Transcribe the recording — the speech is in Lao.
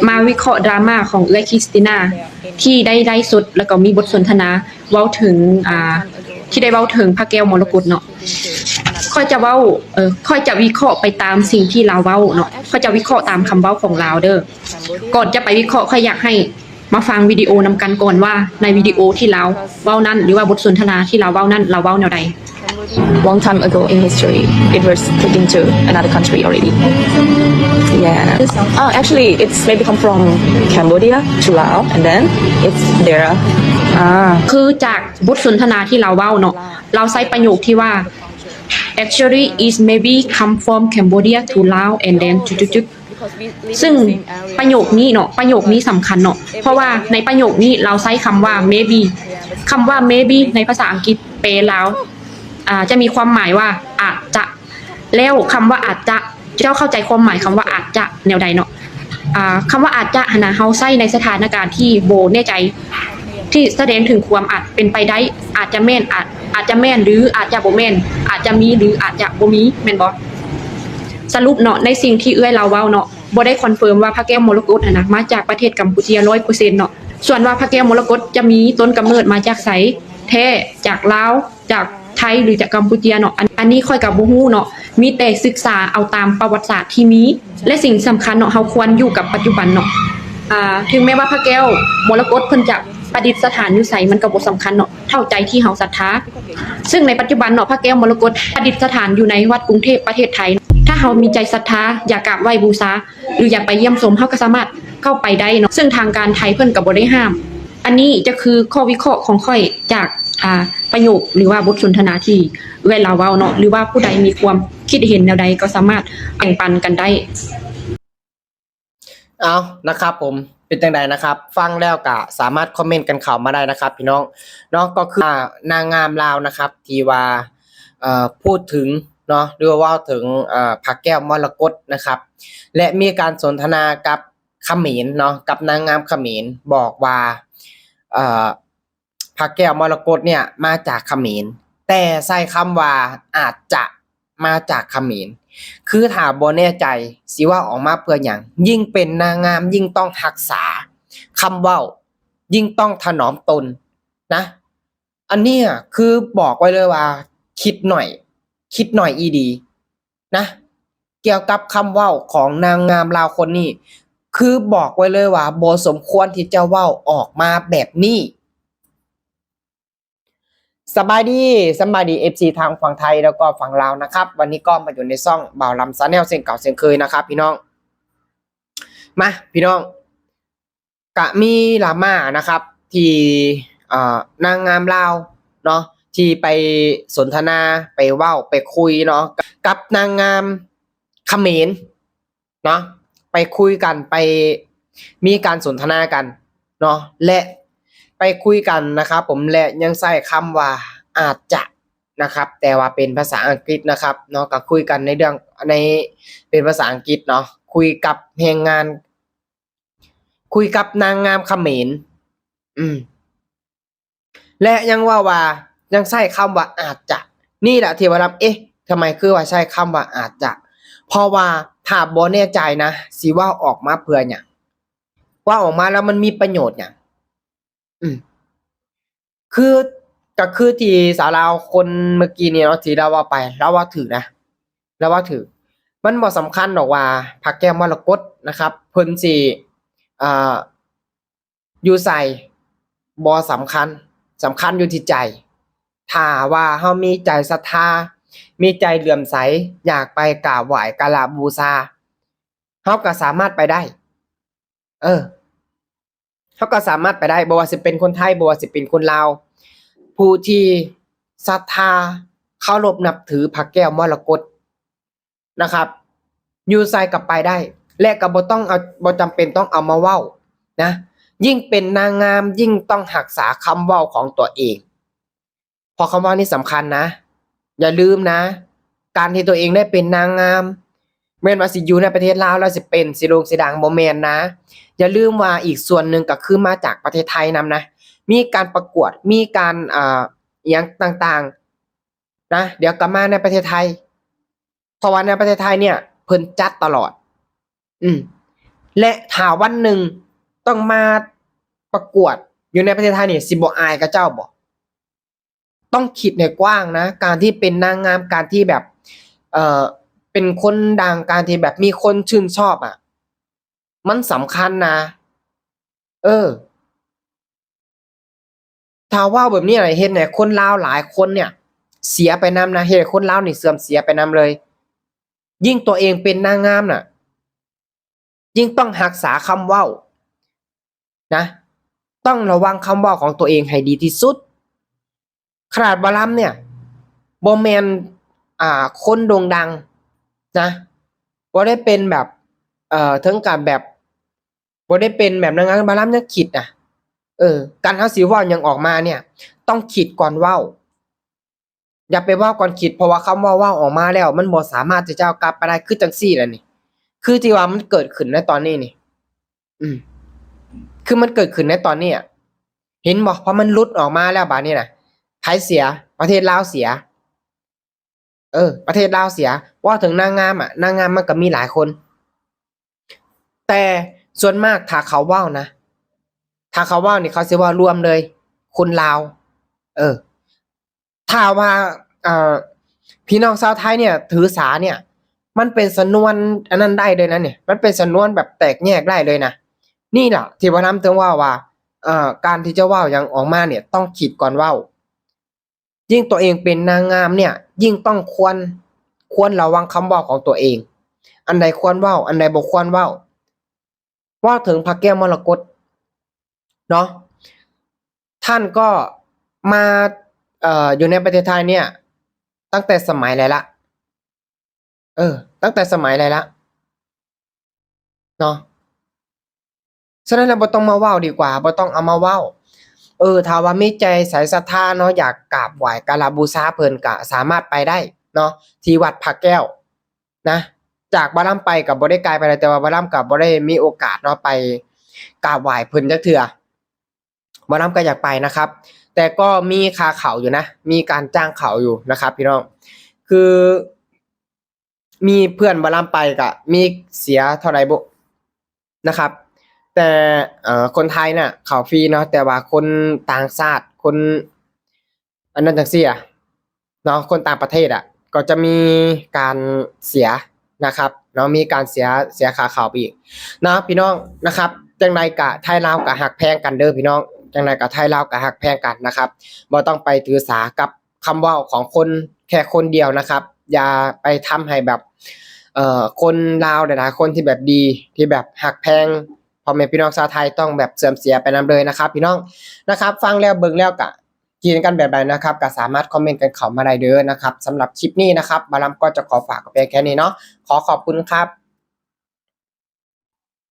ມາວິເຄາະດຣາມາຂອງເອື້ອຍຄຣິສຕິນາ ທີ່ໄດ້ໄລຟ໌ສົດ ແລ້ວກໍມີບົດສົນທະນາເວົ້າເຖິງ ອ່າ ທີ່ໄດ້ເວົ້າເຖິງພະແກ້ວມໍລະກົດເນາະ. ຂ້ອຍຈະເວົ້າ ເອີ ຂ້ອຍຈະວິເຄາະໄປຕາມສິ່ງທີ່ລາວເວົ້າເນາະ. ຂ້ອຍຈະວິເຄາະຕາມຄຳເວົ້າຂອງລາວເດີ້. ກ່ອນຈະໄປວິເຄາະ ຂ້ອຍຢາກໃຫ້ມາຟັງວິດີໂອນຳກັນກ່ອນວ່າ ໃນວິດີໂອທີ່ລາວເວົ້ານັ້ນ ຫຼືວ່າບົດສົນທະນາທີ່ລາວເວົ້ານັ້ນ ລາວເວົ້າແນວໃດ. Long time ago in history, it was taken to another country already. Yeah. Oh, actually, it's maybe come from Cambodia to Laos, and then it's there. ອ່າ ຄືຈາກບົດສົນທະນາທີ່ລາວເວົ້າເນາະ, ລາວໃຊ້ປະໂຫຍກທີ່ວ່າ actually, it maybe come from Cambodia to Laos, and then ຈຸດໆໆ. ຊຶ່ງປະໂຫຍກນີ້ເນາະ, ປະໂຫຍກນີ້ສຳຄັນເນາະ, ເພາະວ່າໃນປະໂຫຍກນີ້ລາວໃຊ້ຄຳວ່າ maybe. ຄຳວ່າ maybe ໃນພາສາອັງກິດແປລາວ ອ່າ ຈະມີຄວາມໝາຍວ່າອາດຈະ. ແລ້ວຄຳວ່າອາດຈະ ເຈົ້າເຂົ້າໃຈຄວາມໝາຍຄຳວ່າອາດຈະແນວໃດເນາະ? ອ່າ ຄຳວ່າອາດຈະຫັ້ນນະ ເຮົາໃຊ້ໃນສະຖານະການທີ່ບໍ່ແນ່ໃຈ ທີ່ສະແດງເຖິງຄວາມອາດເປັນໄປໄດ້, ອາດຈະແມ່ນ, ອາດ ອາດຈະແມ່ນ ຫຼື ອາດຈະບໍ່ແມ່ນ, ອາດຈະມີ ຫຼື ອາດຈະບໍ່ມີ ແມ່ນບໍ່? ສະຫຼຸບເນາະ, ໃນສິ່ງທີ່ເອື້ອຍລາວເວົ້າເນາະ, ບໍ່ໄດ້ຄອນເຟີມວ່າພະແກ້ວມໍລະກົດຫັ້ນນະ ມາຈາກປະເທດກຳປູເຈຍຮ້ອຍເປີເຊັນເນາະ. ສ່ວນວ່າພະແກ້ວມໍລະກົດຈະມີຕົ້ນກຳເນີດມາຈາກໃສແທ້, ຈາກລາວ, ຈາກໄທ ຫຼື ຈາກກຳປູເຈຍເນາະ, ອັນ ອັນນີ້ຂ້ອຍກໍບໍ່ຮູ້ເນາະ, ມີແຕ່ສຶກສາເອົາຕາມປະຫວັດສາດທີ່ມີ ແລະ ສິ່ງສຳຄັນເນາະ, ເຮົາຄວນຢູ່ກັບປັດຈຸບັນເນາະ. ອ່າ ເຖິງແມ່ນວ່າພະແກ້ວມໍລະກົດເພິ່ນຈະປະດິດສະຖານຢູ່ໃສ ມັນກໍບໍ່ສຳຄັນເນາະ ເທົ່າໃຈທີ່ເຮົາສັດທາ. ຊຶ່ງໃນປັດຈຸບັນເນາະ ພະແກ້ວມໍລະກົດປະດິດສະຖານຢູ່ໃນວັດກຸງເທບ ປະເທດໄທ. ຖ້າເຮົາມີໃຈສັດທາ ຢາກກາບໄຫວ້ບູຊາ ຫຼື ຢາກໄປຢ້ຽມຊົມ ເຮົາກໍສາມາດເຂົ້າໄປໄດ້ເນາະ, ຊຶ່ງທາງການໄທເພິ່ນກໍບໍ່ໄດ້ຫ້າມ. ອັນນີ້ຈະຄືຂໍ້ວິເຄາະຂອງຂ້ອຍຈາກ ອ່າ ປະໂຫຍກ ຫຼືວ່າບົດສົນທະນາທີ່ເອື້ອຍລາວເວົ້າເນາະ, ຫຼືວ່າຜູ້ໃດມີຄວາມຄິດເຫັນແນວໃດກໍສາມາດແບ່ງປັນກັນໄດ້. ເອົາ ນະຄັບຜົມ ເປັນຈັ່ງໃດນະຄັບ? ຟັງແລ້ວກະສາມາດຄອມເມັນກັນເຂົ້າມາໄດ້ນະຄັບພີ່ນ້ອງເນາະ. ກໍຄື ອ່າ ນາງງາມລາວນະຄັບ ທີ່ວ່າ ເອີ ພູດເຖິງເນາະ ຫຼືວ່າເວົ້າເຖິງ ເອີ ພະແກ້ວມໍລະກົດນະຄັບ ແລະ ມີການສົນທະນາກັບຂະເໝນເນາະ ກັບນາງງາມຂະເໝນ ບອກວ່າ ເອີ ພະແກ້ວມໍລະກົດເນ່ຍມາຈາກຂະເໝນ, ແຕ່ໃຊ້ຄຳວ່າອາດຈະມາຈາກຂະເໝນ. ຄືຖ້າບໍ່ແນ່ໃຈຊິເວົ້າອອກມາເພື່ອຫຍັງ? ຍິ່ງເປັນນາງງາມຍິ່ງຕ້ອງຮັກສາຄຳເວົ້າ, ຍິ່ງຕ້ອງຖະໜອມຕົນນະ. ອັນເນີ້ຍຄືບອກໄວ້ເລີຍວ່າຄິດໜ້ອຍ, ຄິດໜ້ອຍອີ່ຫຼີນະ. ກ່ຽວກັບຄຳເວົ້າຂອງນາງງາມລາວຄົນນີ້ ຄືບອກໄວ້ເລີຍວ່າບໍ່ສົມຄວນທີ່ຈະເວົ້າອອກມາແບບນີ້. ສະບາຍດີ, ສະບາຍດີ ເອັຟຊີ ທັງຝັ່ງໄທ ແລ້ວກໍຝັ່ງລາວນະຄັບ. ວັນນີ້ກໍມາຢູ່ໃນຊ່ອງບ່າວລຳ Channel ເຊັ່ນເກົ່າເຊັ່ນເຄີຍນະຄັບພີ່ນ້ອງ. ມາ ພີ່ນ້ອງ, ກະມີດຣາມານະຄັບ ທີ່ ເອີ ນາງງາມລາວເນາະ ທີ່ໄປສົນທະນາ ໄປເວົ້າ ໄປຄຸຍເນາະ ກັບນາງງາມຂະເໝນເນາະ, ໄປຄຸຍກັນ ໄປມີການສົນທະນາກັນເນາະ ແລະ ໄປຄຸຍກັນນະຄັບຜົມ ແລະ ຍັງໃຊ້ຄຳວ່າອາດຈະນະຄັບ ແຕ່ວ່າເປັນພາສາອັງກິດນະຄັບເນາະ, ກໍຄຸຍກັນໃນເລື່ອງ ໃນ ເປັນພາສາອັງກິດເນາະ, ຄຸຍກັບແຮງງານ ຄຸຍກັບນາງງາມຂະເໝນ ອືມ ແລະ ຍັງເວົ້າວ່າ ຍັງໃຊ້ຄຳວ່າອາດຈະ. ນີ້ແຫຼະທີ່ວ່າລຳ ເອະ ທຳໄມຄືວ່າໃຊ້ຄຳວ່າອາດຈະ? ເພາະວ່າຖ້າບໍ່ແນ່ໃຈນະ ຊິເວົ້າອອກມາເພື່ອຫຍັງ? ເວົ້າອອກມາແລ້ວມັນມີປະໂຫຍດຫຍັງ? ອືມ ຄື ກໍຄືທີ່ສາວລາວຄົນເມື່ອກີ້ນີ້ເນາະ ທີ່ລາວເວົ້າໄປ ລາວເວົ້າຖືກນະ ລາວເວົ້າຖືກ. ມັນບໍ່ສຳຄັນດອກວ່າພະແກ້ວມໍລະກົດນະຄັບ ເພິ່ນຊິ ອ່າ ຢູ່ໃສ ບໍ່ສຳຄັນ, ສຳຄັນຢູ່ທີ່ໃຈ. ຖ້າວ່າເຮົາມີໃຈສັດທາ ມີໃຈເຫຼື້ອມໃສ ຢາກໄປກາບໄຫວ້ກາລະບູຊາ ເຮົາກໍສາມາດໄປໄດ້. ເອີ ເຮົາກໍສາມາດໄປໄດ້ ບໍ່ວ່າຊິເປັນຄົນໄທ ບໍ່ວ່າຊິເປັນຄົນລາວ ຜູ້ທີ່ສັດທາເຄົາລົບນັບຖືພະແກ້ວມໍລະກົດນະຄັບ ຢູ່ໃສກໍໄປໄດ້ ແລະ ກໍບໍ່ຕ້ອງເອົາ ບໍ່ຈຳເປັນຕ້ອງເອົາມາເວົ້ານະ. ຍິ່ງເປັນນາງງາມ ຍິ່ງຕ້ອງຮັກສາຄຳເວົ້າຂອງຕົວເອງ. ເພາະຄຳເວົ້ານີ້ສຳຄັນນະ. ຢ່າລືມນະ, ການທີ່ຕົວເອງໄດ້ເປັນນາງງາມ ແມ່ນວ່າຊິຢູ່ໃນປະເທດລາວແລ້ວຊິເປັນ ຊິໂດ່ງຊິດັງ ບໍ່ແມ່ນນະ. ຢ່າລືມວ່າອີກສ່ວນໜຶ່ງກໍຄືມາຈາກປະເທດໄທນຳນະ. ມີການປະກວດ, ມີການ ອ່າ ອີ່ຫຍັງຕ່າງໆນະ, ດຽວກໍມາໃນປະເທດໄທ. ເພາະວ່າໃນປະເທດໄທເນ່ຍ ເພິ່ນຈັດຕະຫຼອດ. ອືມ. ແລະ ຖ້າວັນໜຶ່ງຕ້ອງມາປະກວດຢູ່ໃນປະເທດໄທນີ້ ຊິບໍ່ອາຍເຂົາເຈົ້າບໍ່? ຕ້ອງຄິດໃຫ້ກວ້າງນະ ການທີ່ເປັນນາງງາມ ການທີ່ແບບ ເອີ ເປັນຄົນດັງ ການທີ່ແບບມີຄົນຊື່ນຊອບອະ ມັນສຳຄັນນະ. ເອີ ຖ້າເວົ້າແບບນີ້ນະ ເຮັດໃຫ້ຄົນລາວຫຼາຍຄົນເນ່ຍເສຍໄປນຳນະ ເຮັດໃຫ້ຄົນລາວນີ້ເສື່ອມເສຍໄປນຳເລີຍ. ຍິ່ງຕົວເອງເປັນນາງງາມນະ ຍິ່ງຕ້ອງຮັກສາຄຳເວົ້ານະ ຕ້ອງລະວັງຄຳເວົ້າຂອງຕົວເອງໃຫ້ດີທີ່ສຸດ. ຂະໜາດໝໍລຳເນ່ຍ ບໍ່ແມ່ນ ອ່າ ຄົນໂດ່ງດັງນະ ບໍ່ໄດ້ເປັນແບບ ເອີ ເຖິງກັບແບບ ບໍ່ໄດ້ເປັນແບບນາງງາມ ໝໍລຳຍັງຄິດນະ. ເອີ ການເຮົາຊິເວົ້າຫຍັງອອກມາເນ່ຍ ຕ້ອງຄິດກ່ອນເວົ້າ. ຢ່າໄປເວົ້າກ່ອນຄິດ ເພາະວ່າຄຳເວົ້າເວົ້າອອກມາແລ້ວ ມັນບໍ່ສາມາດທີ່ຈະເອົາກັບມາໄດ້. ຄືຈັ່ງຊີ້ລະນີ້ ຄືທີ່ວ່າມັນເກີດຂຶ້ນໃນຕອນນີ້ນີ້ ອືມ ຄືມັນເກີດຂຶ້ນໃນຕອນນີ້ອະ ເຫັນບໍ່? ເພາະມັນຫຼຸດອອກມາແລ້ວບາດນີ້ນະ ໃຜເສຍ? ປະເທດລາວເສຍ. ເອີ ປະເທດລາວເສຍ. ເວົ້າເຖິງນາງງາມອະ ນາງງາມມັນກໍມີຫຼາຍຄົນ ແຕ່ສ່ວນມາກຖ້າເຂົາເວົ້ານະ ຖ້າເຂົາເວົ້ານີ້ ເຂົາຊິເວົ້າລວມເລີຍ ຄົນລາວ. ເອີ ຖ້າວ່າ ເອີ ພີ່ນ້ອງຊາວໄທເນ່ຍຖືສາເນ່ຍ ມັນເປັນຊະນວນອັນນັ້ນໄດ້ເລີຍນະນີ້ ມັນເປັນຊະນວນແບບແຕກແຍກໄດ້ເລີຍນະ. ນີ້ລະທີ່ໝໍລຳເຖິງເວົ້າວ່າ ເອີ ການທີ່ຈະເວົ້າຫຍັງອອກມາເນ່ຍ ຕ້ອງຄິດກ່ອນເວົ້າ. ຍິ່ງຕົວເອງເປັນນາງງາມເນ່ຍ ຍິ່ງຕ້ອງຄວນ ຄວນລະວັງຄຳເວົ້າຂອງຕົວເອງ ອັນໃດຄວນເວົ້າ ອັນໃດບໍ່ຄວນເວົ້າ. ເວົ້າເຖິງພະແກ້ວມໍລະກົດເນາະ ທ່ານກໍມາ ເອີ ຢູ່ໃນປະເທດໄທເນ່ຍ ຕັ້ງແຕ່ສະໄໝໃດລະ ເອີ ຕັ້ງແຕ່ສະໄໝໃດລະເນາະ. ສະນັ້ນແລ້ວບໍ່ຕ້ອງມາເວົ້າດີກວ່າ ບໍ່ຕ້ອງເອົາມາເວົ້າ. ເອີ ຖ້າວ່າມີໃຈໃສສັດທາເນາະ ຢາກກາບໄຫວ້ກາລະບູຊາເພິ່ນ ກະສາມາດໄປໄດ້ເນາະ ທີ່ວັດພະແກ້ວນະ. ຈາກໝໍລຳໄປກະບໍ່ໄດ້ໄກປານໃດ ແຕ່ວ່າໝໍລຳກະບໍ່ໄດ້ມີໂອກາດເນາະ ໄປກາບໄຫວ້ເພິ່ນຈັກເທື່ອ. ໝໍລຳກໍຢາກໄປนะครับ แต่ก็มีค่าเข้าอยู่นะ มีการจ้างเข้าอยู่นะครับพี่น้อง คือมีเพื่อนหมอลำไปก็มีเสียเท่าไหร่บุนะครับ แต่ เอ่อ คนไทยน่ะเข้าฟรีเนาะ แต่ว่าคนต่างชาติ คน อันนั้นจั่งซี้อะเนาะ คนต่างประเทศอะ ก็จะมีการเสียนะครับเนาะ มีการเสีย เสียค่าเข้าไปอีกเนาะพี่น้องนะครับ จั่งใดก็ไทยลาวก็ฮักแพงกันเด้อพี่น้อง จั่งใดก็ไทยลาวก็ฮักแพงกันนะครับ บ่ต้องไปถือสากับคำเว้าของคนแค่คนเดียวนะครับ อย่าไปทำให้แบบ เอ่อ คนลาวหลายๆคนที่แบบดี ที่แบบฮักแพงพ่อแม่พี่น้องชาวไทยต้องแบบเสื่อมเสียไปนำเลยนะครับพี่น้องนะครับ ฟังแล้วเบิ่งแล้วก็ ຄິດເຫັນກັນແບບໃດນະຄັບ ກໍສາມາດຄອມເມັນກັນເຂົ້າມາໄດ້ເດີນະຄັບ. ສຳລັບຄລິບນີ້ນະຄັບ ໝໍລຳກໍຈະຂໍຝາກໄວ້ພຽງແຄ່ນີ້ເນາະ. ຂໍຂອບຄຸນຄັບ.